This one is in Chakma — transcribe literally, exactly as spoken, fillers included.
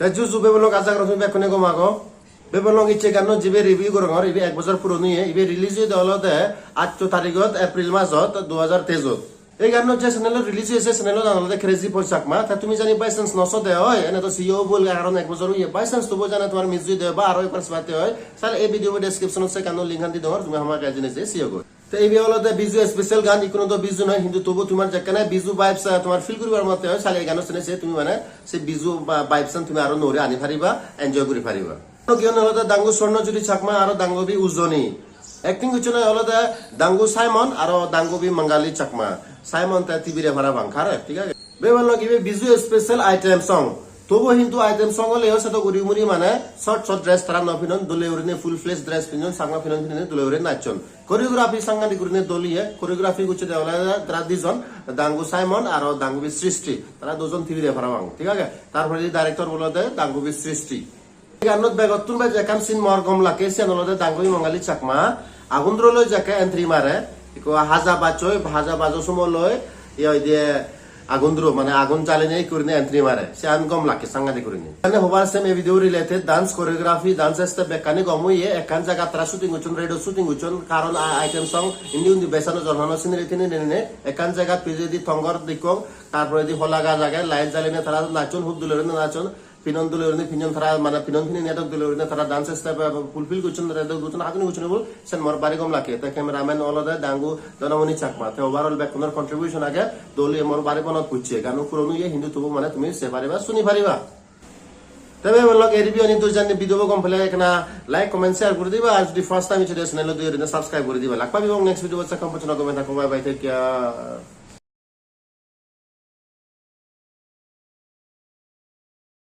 Te ju ju bebelok, aja gorong tumi bekkune gom ago. Bebelok icche ganno jibe review gorongor, ibe ek bojor puron oye, ibe release oyede olode atto tarigot April majot dui hajar teijot. Ei ganno je channel-ot release oye, se channel-o nang olode Crazy Boy Chakma. Te tumi jodi by chance no sode oi, ene to siyo bol, karon ek bojor oye, by chance tobu jodi tomar miss oyede oi ba aro ekbar sebade oi, sale ei video description-ot se ganno link-an di dongor, tumi hamakkai jeinei je siyo goi. Te ibe olode Biju special gan, ikkunu do Biju noi, hintu tobu tomar jekkene Biju vibes, ah, tomar feel guribar motte oi, sale ei ganno sene se tumi mane se Biju ba-, vibes-an tumi aro nore ani pariba, enjoy guri pariba. Aro giyon olode Dangu Swarnajyoti Chakma aro Dangubi Ujoni. Acting gocchonde olode Dangu Simon aro Dangubi Mangali Chakma. Simon te Tibire parapang, correct, thik age? Bebelok ibe Biju special item song. Tobu hintu item song oleyo sedo guri muri mane short short dress tara no pinon, dole gurinei full face dress pinon, Chakma pinon, pinon dole gurinei nachchon. Choreography sangadik gurinei dol oye, choreography gocchede olode tara dijon, Dangu Simon aro Dangubi Srishti. Tara dujon Tibire parapang, thik age? Tar poredi director olode Dangubi Srishti. Ei ganot begottun bej ekkan scene mor gom lage, siyan olode Dangubi Mangali Chakma Agundro loi jekke entry mare, ikko haja baj oi, haja bajo somo loi, iye hoide Agundro, mane agun jalinei ikko gurinei entry mare, siyan gom lage sangadik gurinei. Mane hobar sem ei video related, dance choreography, dance step bekkani gom oye, ekkan jagat tara shooting gocchon, road-ot shooting gocchon, karon a-, item song, indi undi bejana jor hono scenery tineri ninei, ekkan jagat pijedi tongor dekkong, tar poredi hola gaj age, light jalinei tara nachchon, hub dole gurinei nachchon, pinon dole gurinei pinnon tara, mane pinon pininei edok dole gurinei tara dance step, eh, fulfill gocchon, edok gocchon, hajeni gocchon bol, sen mor bari gom lage. Te cameraman olode Dangu Dhanamoni Chakma. Te overall bekkunor contribution age, dol oye, mor bari monot pocche. Gano puron oye, hintu tobu mane tumi sei pariba, suni pariba. Te bebelok, ei review ani dui jani video bo gom pele ekkena like, comment, share guri diba. Ar jodi first time icche channel-ot dui jani subscribe guri diba. Lak pebong next video bot, se kom pocchona gome thakko, bye bye, take care.